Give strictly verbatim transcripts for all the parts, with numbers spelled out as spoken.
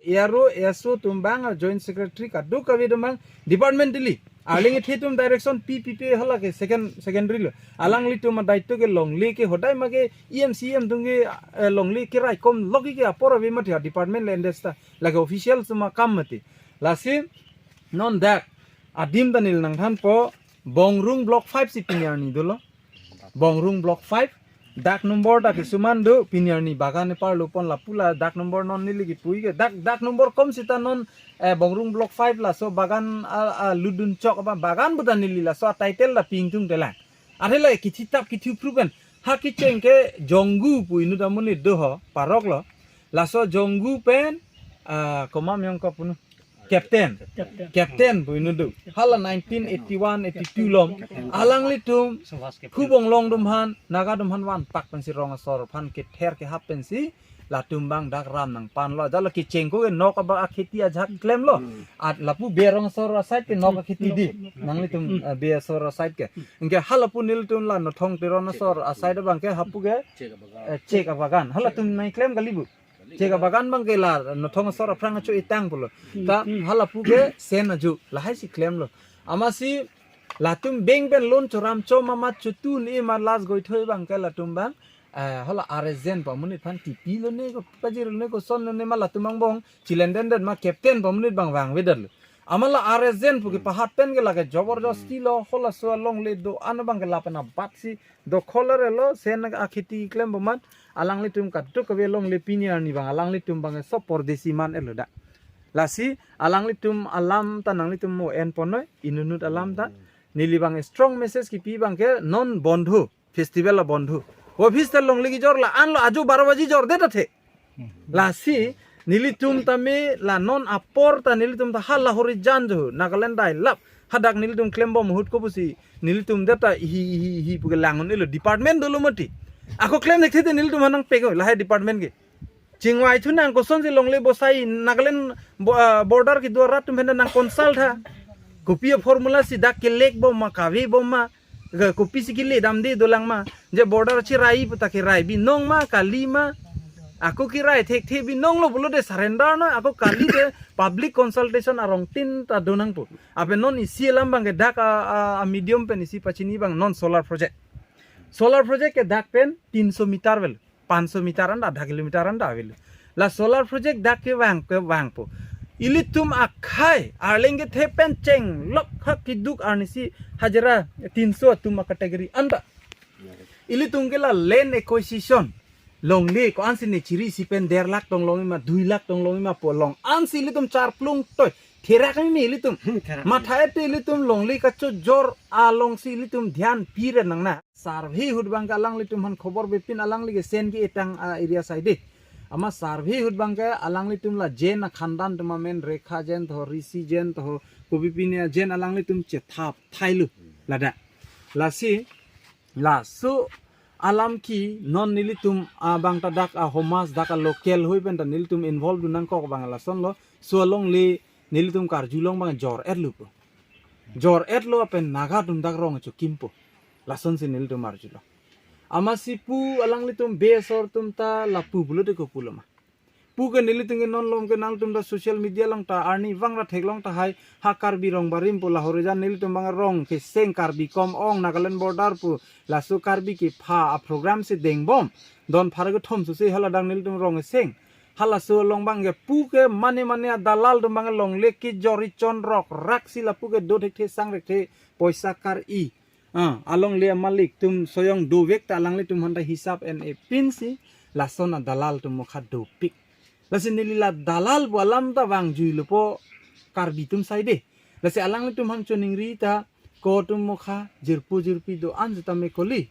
A R O, A S O atum abang, Joint Secretary kadokave atum abang departmentally arleng ethe atum direction pi pi pe hala ke second secondary lo. Alanglitum adaito ke longle ke hodai ma ke E M C E M atum ke, eh, longle keraikom lok ke apor ave mati, ha department le endesta lake official suma kam mati. Lasi non dak adim ta neli nangthanpo, Bongrung Block five si pini arni dolo. Bongrung Block five. Dak number ta kisuman do, pini arni bagan epar lupon lapu la dak number non neli kipu ke. Dak, dak number kom sita non, eh, Bongrung Block five laso bagan a, a ludun chok apa bagan pu ta neli laso a title ta pingtung telang. Are la kithi tap kithi phru pen. Ha kecheng ke Jonggu pu inut amonit do ho, parok lo. Laso Jonggu pen, ah, komat amen ko punu. Captain. Captain. Captain pu inut do. Hala nineteen eighty-one eighty-two along alanglitum Phubonglong atum aphan, Naga atum aphan vanpak pensi rong asor aphan kether kehap pensi latum abang dak ram nangpanlo. Jalo kecheng ko ke nok abang akheti ajahak klemlo. Hmm. At lapu Bey arong asor aside ke nok akheti di. Nok, nok. Nanglitum, hmm, eh, Bey asor aside ke. Anke halapu nelitum la Nothong Teron asor aside abang ke hapu ke, chek abagan, eh, chek abagan. Halatum nangklem kali pu. Chek abagan abang ke la Nothong asor aphrang acho etang pulo. Hmm. Ta, hmm, halapu ke sen ajo lahai si klemlo. Amatsi latum bank pen loan choram chom amat chotun e ma last goithoi abang ke latum abang, eh, hala R S Jen pu amonit aphan tipilo ne ko pajirlo ne koson lo ne ma latum angbong chilenden den ma captain pu amonit abang vangvedetlo. Amat la R S Jen pu ke, hmm, pahat pen ke lake jabardasti lo, halaso alongle do-an abang ke lapen abat si dokhol arelo, sen akheti klem boman, alanglitum kadokave longle pini arni abang, alanglitum abang so pordesi man elo dak. Lasi, alanglitum alam ta nanglitum mo enponnoi, inutnut alam ta. Hmm. Neli abang strong message kipi abang ke non bondhu, festival abondhu. Office ta longle kejor la-an lo ajo baro baji jordet athe. Lasi, nelitum tame la non apor ta nelitum ta ha Lahorijan jo, Nagaland dailap. Hadak nelitum klembom ahut ko pusi nelitum det ta ihi, ihi, ihi pu ke lang un-elo department dolo mati. Ako klem thekthe te nelitum ha nangpek oi, lahai department ke. Chingvai thu nang kosonsi longle bosai Nagaland bo-, ah, border kedo arat atum aphan nang consult tha. Kopi a-formula si dak kelek bom ma, kave bom ma. Ke kopisi kele damde dolang ma. Je border chirai puta kerai binong ma, kali ma. Ako kerai thekthe binong lo pulote surrender noi, ako kalite public consultation arong tin ta donangpo. Ape non isi alam abang ke dak a, a, a medium pen isi pachini abang non solar project. Solar project ke dak pen tinso meter vel. Panso meter anda, adha kilometer anda avelo. La solar project dak kevang, kevangpo. Ilitum akhai, arleng kethe pen chenglok ha keduk arnisi hajira tinso atum a-category anda. Ilitum ke la land acquisition. Longle ko-ansi ne chiri si pen der lakh tong longji ma, dui lakh tong longji ma pu along. Ansi ilitum charplung toi. Therak ni ilitum. Hmm, therak. Matha ete ilitum longle kachojor alongsi ilitum dhyan pire nang na. Survey ahut abang ke alanglitum aphan khobor bepin alangli ke sen ke etang a-area side. Amat survey ahut abang ke alanglitum la Jain akhandan atum amen Rekha Jain to, Rishi Jain to, kopi pine Jain alanglitum chethap thailo ladak. Lasi, laso alam ke non nelitum abang ta dak a-homas dak a-local hoi pen ta nelitum involve dun nangkok abang lason lo, so alongle nelitum karjulong abang jor-etlo pu. Jor-etlo apen Naga atum dak rong chokimpo. Lasonsi nelitum arjulo. Amatsi pu alanglitum Bey asor atum ta lapu pulote kopulo ma. Pu ke nelitum ke non lom ke nangtum ta social media along ta arnivang ra theklong tahai ha Karbi Rongbarim pu Lahorijan nelitum abang rong keseng Karbi kom ong Nagaland border pu laso Karbi kepha a-program si dengbom. Don pharo kethom sose haladang nelitum rong keseng. Halaso along abang ke pu ke mane mane adalal atum abang longle kejor-i chonrok raksi lapu ke do thekthe sang thekthe poisa kar-i. Ah, alongle amalik atum soyong dovek ta alanglitum aphan ta hisap en-e pinsi lason adalal atum mokha dopik. Lasi neli la dalal pu alam ta vangjuilopo Karbi atum side. Lasi alanglitum aphan choningri ta ko atum mokha jirpo jirpi do-an sitame koli.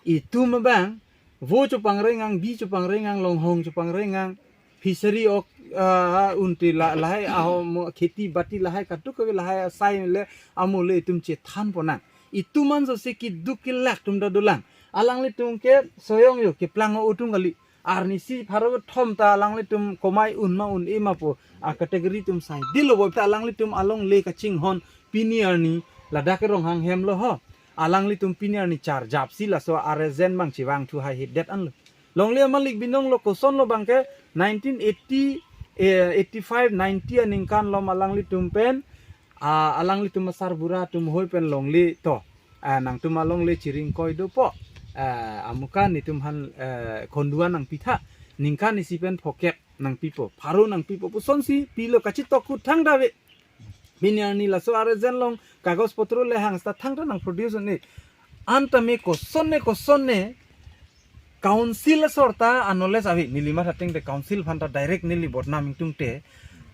Itum abang vo chopangrengang, bi chopangrengang, longhong chopangrengang, fishery ok, ah, unti la, lahai aho mo kheti bati lahai kadokave lahai asai le amo le itum chethan ponang. Itum anso si keduk kelak atum ta dolang. Alanglitum ke soyong yo keplang o utung kali. Arnisi pharo kethom ta alanglitum komai un ma un-e ma pu a-category atum saidelo bo ta alanglitum alongle kachinghon pini arni ladak ke Ronghang hem lo ho. Alanglitum pini arni charjapsi laso R S Jen abang chevangthu haihedet anlo. Longle amalik binong lo koson lo abang ke nineteen eighty Eh, eighty five, ninety aningkan alom alanglitum pen, ah, alanglitum asarbura atum hoi pen longle to. Ah, nangtum alongle chiri ingkoi dopo. Ah, amuka netum aphan, eh, khonduan nangpitha. Ningkan isi pen phokep nangpipo. Pharo nangpipo. Pusonsi pilo kachitok kuthang dave. Pini arni laso R S N along kagos potro le hangsta thangta nang produce un-e. Anta me kosonne kosonne council asor ta a-knowledge ave, neli matha ateng te council aphan ta direct neli bodnam ingtungte.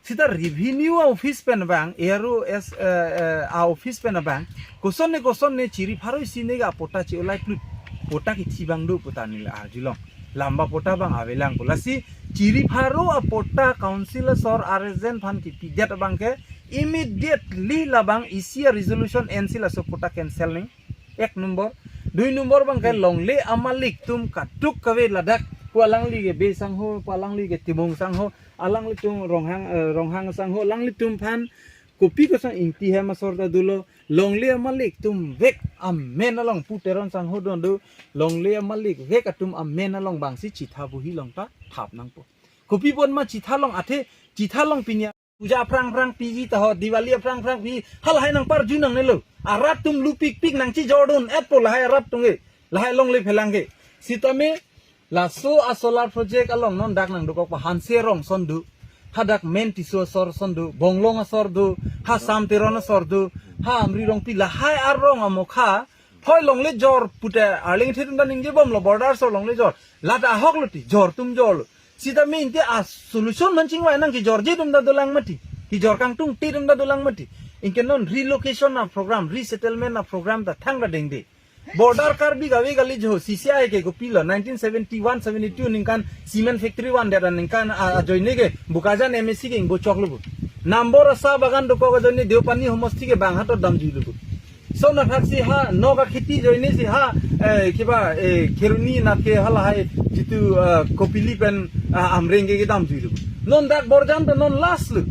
Sita revenue office pen abang, A R O S, eh, eh, a-office pen abang, kosonne kosonne chiri pharo isi ne ga apota chi-olai plut. Pota kithi abang do puta neli arjulong. Lamba pota abang avelang pu. Lasi chiri pharo apota council asor R S N aphan kipidet abang ke immediately labang isi a-resolution ensi laso pota cancel ning. Ek number. Dui number abang ke longle amalik atum kaduk kave ladak. Pu alangli ke Bey sangho, pu alangli ke Timung sangho, alanglitum Ronghang, eh, Ronghang sangho, alanglitum aphan kopi koson Ingti hem asor ta dolo, longle amalik atum vek amen along pu Teron sangho don do, longle amalik vek atum amen along abangsi chitha buhi along ta thap nangpo. Kopi pon ma chitha along athe, chitha along pini puja aphrang aphrang piji ta ho, Diwali aphrang aphrang pi, halahai nangparju nangnelo. Arat atum lupikpik nangchijordun etpo lahai arat atum ke. Lahai longle phelang ke. Sitame laso a-solar project along non dak nangdokok pa Hanse Rong ason do. Hadak Men Tisso asor ason do. Bonglong asor do. Ha Sam Teron asor do. Ha Amri Rongpi lahai arong amokha. Hoi longle jor pute arleng the atum ta ningjebomlo border asor longle jor. Lata ahok lo ti jor atum jorlo. Sitame inte a-solution man chingvai nang kijorji atum ta dolang mati. Kijor kangtungti atum ta dolang mati. Anke non relocation a-program, resettlement a-program ta thangta dengde. Border Karbi kave kali jo, C C I ke kopilo, nineteen seventy-one seventy-two aningkan cement factory vandet aningkan a-, ajoine ke, Bokajan M A C ke ingbochoklo pu. Nambor asa bagan dokok ajoine Deopani homosti ke bang hato damjuilo pu. Lason athaksi ha, nok akheti ajoine si ha, eh, kiba, eh, Kheroni anat ke halahai jitu, eh, Kopili pen, ah, Amreng ke kedamjuilo pu. Non dak Borjan ta non last lo.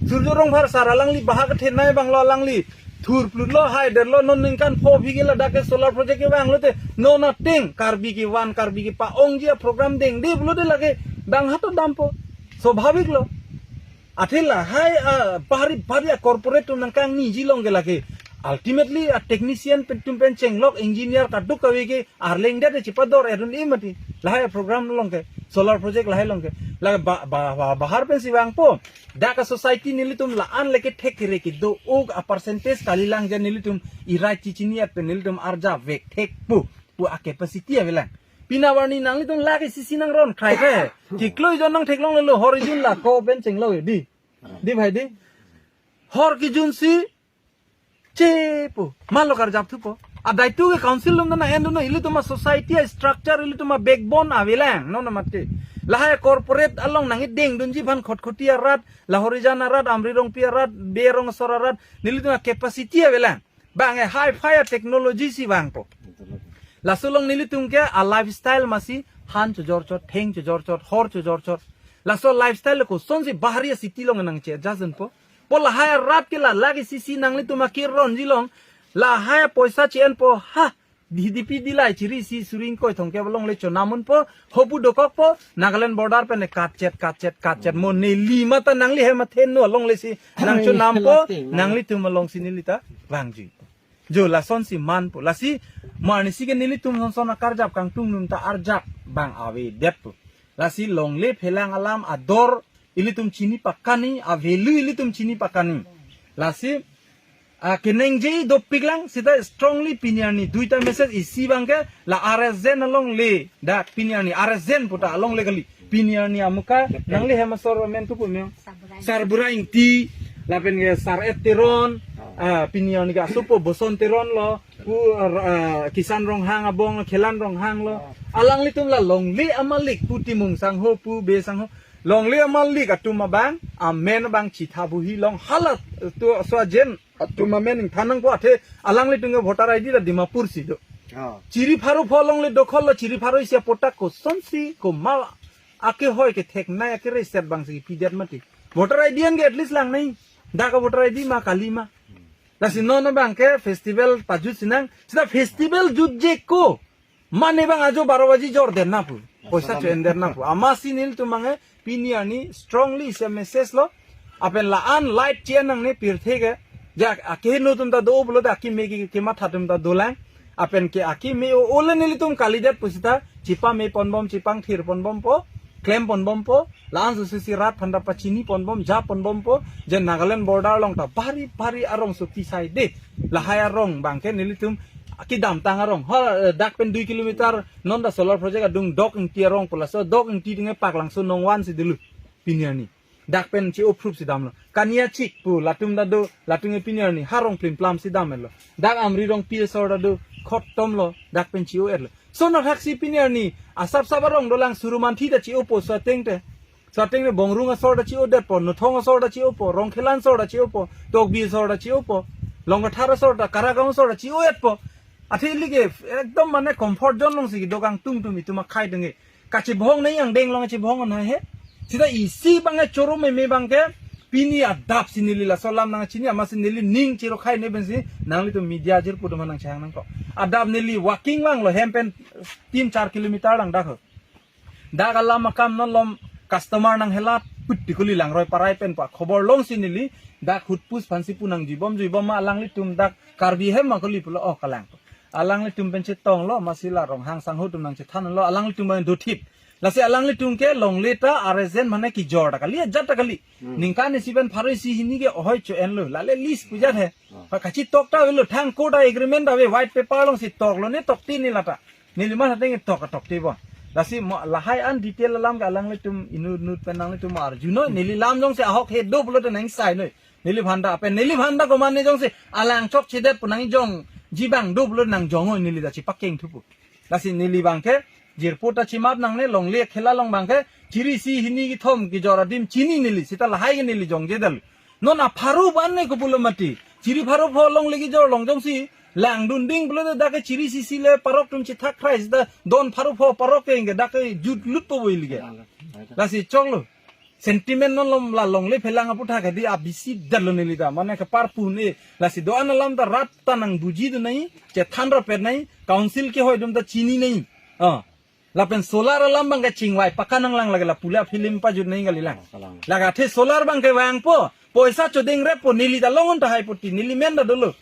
Surjo Rongphar sar alangli bahak thenai abanglo alangli thurplutlo, haiderlo, non ningkan pho aphi ke ladak ke solar project kevanglote, non ateng Karbi kevan, Karbi kepa-ongji a-program dengde pulote lake bang hato dampo. Swabhavik lo. Athe lahai, ah, bahari bahari a-corporate atum nangkangniji along ke lake. Ultimately a-technician pen atum pen chenglok engineer kaduk kave ke arleng det chipador edun imati. Lahai program along ke, solar project lahai along ke. La ba, ba, ba, bahar pensi vangpo. Dak a-society nelitum la-an leke thek kere kedo-o a-percentage kalilang jan nelitum irai chichini at pen nelitum arja vek thek pu. Pu a-capacity avelang. Pini arni nanglitum lake sisi nangron khrai kre. Kikloi jon nangtheklonglelo hor ijun lako pen chenglo di. Di bhai di. Hor kijunsi chepo. Malo karjap thupo. Adai tu ke council atum na enduno ilitum a-society a-structure ilitum a-backbone avelang. Non mate. Lahai corporate along nangidengdunji aphan Khatkhati arat, la Horijan arat, Amri Rongpi arat, Bey Rong asor arat, nelitum a-capacity avelang. Bang e hi-fi a-technology si vangpo. Laso along nelitum ke a-lifestyle masi han chojorchot, theng chojorchot, hor chojorchot. Laso lifestyle kosonsi bahari a-city along nangche-adjust dunpo. Pu lahai arat ke la lake sisi nanglitum akir ronji along. Lahai poisa che-enpo ha. Di dipi dilai chiri isi suri ingkoi thomkep alongle chonamunpo. Hopu dokokpo. Nagaland border pen katchet, katchet, katchet. Mo neli mata nangli hem athenno alongle si nangchonampo. Lasting, no? Nanglitum alongsi neli ta vangji. Jo lasonsi manpo. Lasi mo arnisi ke nelitum sonson akarjap kangtung num ta arjap bang avedetpo. Lasi longle phelang alam ador ilitum chini pakani, a-value ilitum chini pakani. Lasi, ah, keningje dopiklang sita strongly pini arni duita message isi abang ke la R S N alongle dak pini arni R S N puta alongle kali. Pini arni amuka nangli hem asor amen thupo me. Sarbura Ingti, lapen ke Sar-et Teron, ah, pini arni ke asopo Boson Teron lo, pu, ah, Kisan Ronghang abong, Khelan Ronghang lo. Alanglitum la longle amalik pu Timung sangho pu Bey sangho. Longle amalik atum abang, amen abang chitha buhi along hala tu so ajen atum amen ingthan nangpo athe alanglitum ke voter I D la Dimapur si do. Oh. Chiri pharo pho longle dokhol lo chiri pharo isi a-pota kosonsi komat akehoi ketheknei akere set abangsi pidet mati. Voter I D an ke at least langnei. Dak a-voter I D ma kali ma. Lasi non abang ke festival pajut sinang. Sita festival jutje ko. Mane abang ajo baro baji jordet na pu. Poisa cho-endet na pu. Amatsi nelitum abang e pini arni strongly isi a-message lo. Lapen la-an light che-en nangne pirthe ke. Ja akeheno atum ta do pulote akeme ke, kematha atum ta dolang. Lapen ke akeme o-o le nelitum kalidet pusita chepame ponbom, chepangthir ponbompo, klem ponbompo, la-an susi rat aphanta pachini ponbom, ja ponbompo, je Nagaland border along ta bari bari arong so pisai de. Lahai arong abangke nelitum kedamtang arong. Ho, eh, dak pen dui kilometer non ta solar project adung Dok Ingti arong pu, laso Dok Ingti tinge Paklangso nongvan si dolo pini arni. Dak pen che-o phrup si damlo. Kaniachik pu latum ta do, latum ke pini arni ha rong plimplam si dam-etlo. Dak Amri Rongpi asor ta do, khottom lo, dak pen che-o-etlo. Lason athaksi pini arni asapsap arong dolang, Surumanthi ta che-opo, laso ateng te. Laso ateng te Bongrung asor ta che-odetpo, Nothong asor ta che-opo, Rongkhelan asor ta che-opo, Tokbi asor ta che-opo, Longkathar asor ta, Karagaon asor ta che-o-etpo. Athe ili ke ekdom mane comfort zone alongsi kedo kangtung tum itum akhai denge. Kachebong nai angdeng along chebong na he. Sita isi abangke choro meme abangke pini adap si neli laso alam nangchini, amatsi neli ning chiro khai ne pensi nanglitum media jirpo atum nangchehang nangkok. Adap neli walking vanglo, hem pen tin char kilometer lang dak ho. Dak alam akam non lom customer nanghelat put ti kuli Langroi Parai pen pa khobor longsi neli dak hutpus aphansi pu nang jibom jibom ma alanglitum dak Karbi hem ma kuli pulo, oh, kalang. Alanglitum pen chetonglo, amatsi la Ronghang sangho atum nangchethanlo, alanglitum pen dothip. Lasi alanglitum ke longle ta aresen mane kejor ta kali, ajat ta kali. Hmm. Ningkan isi pen pharo isi hini ke ohoi cho-enlo, lale lease pu ajat he. Hmm. Pa kachetok ta avelo, thang court a-agreement ave, white paper alongsi toklo ne tokte ne lata. Neli ma hateng tok tokte bo. Lasi mo lahai an detail alam ke alanglitum inut inut pen nanglitum arjunoi, neli lam jongsi ahok he do pulote nangsai noi. Neli aphanta, pen neli aphanta komatne jongsi alang chokchedet pu nangjongji abang do pulo nangjong-oi, neli ta chepakeng thupo. Lasi neli abangke jirpo ta chimap nangne, longle khela along abangke chiri isi hini kethom kejor adim chini neli, sita lahai ke neli jongje dal. Non apharo ban ne ko pulo mati. Chiri pharo pho longle kejor along jongsi langdun ding pulote dak ke chiri isi isi le parok atum chethak khrai sita don pharo pho parok ke ingke dak ke jutlut po bo ili ke. Lasi choklo. Sentiment non lom la longle phelang aputhak hedi abisi detlo neli ta. Mane keparpu ne. Lasi do-an alam ta rat ta nang buji do nai, chethan rapet nai, council kehoi atum ta chini nai. Ah. Lapen solar alam abangke chingvai pakka nanglang lake, la pula film pajut nai kali lang. Kalang. Lake athe solar abangke vangpo, poisa chodeng reppo, neli ta long-un tahai po ti, neli men ta dolo.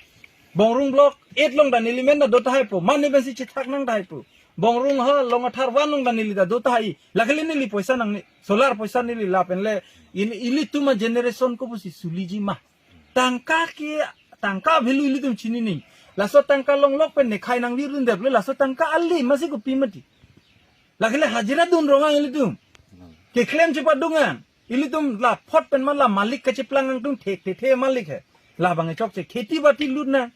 Bongrung block eight along ta neli men ta do tahai po, mane pensi chethak nang tahai po. Bongrung ha Longkathar one along ta neli ta do tahai. Lake le neli poisa nangne, solar poisa neli lapen le, ili, ilitum a-generation ko pusi suliji ma. Tangka ke, tangka value ilitum chini nai. Laso tangka longlok pen ne khai nangvirun dep le, laso tangka ali amatsi kopi mati. Lake le hajira dun rong-ang ilitum. Keklem chepadung-ang. Ilitum la phot pen ma la malik kacheplang angtung thekthe malik he. La abang chokche kheti bati lut na.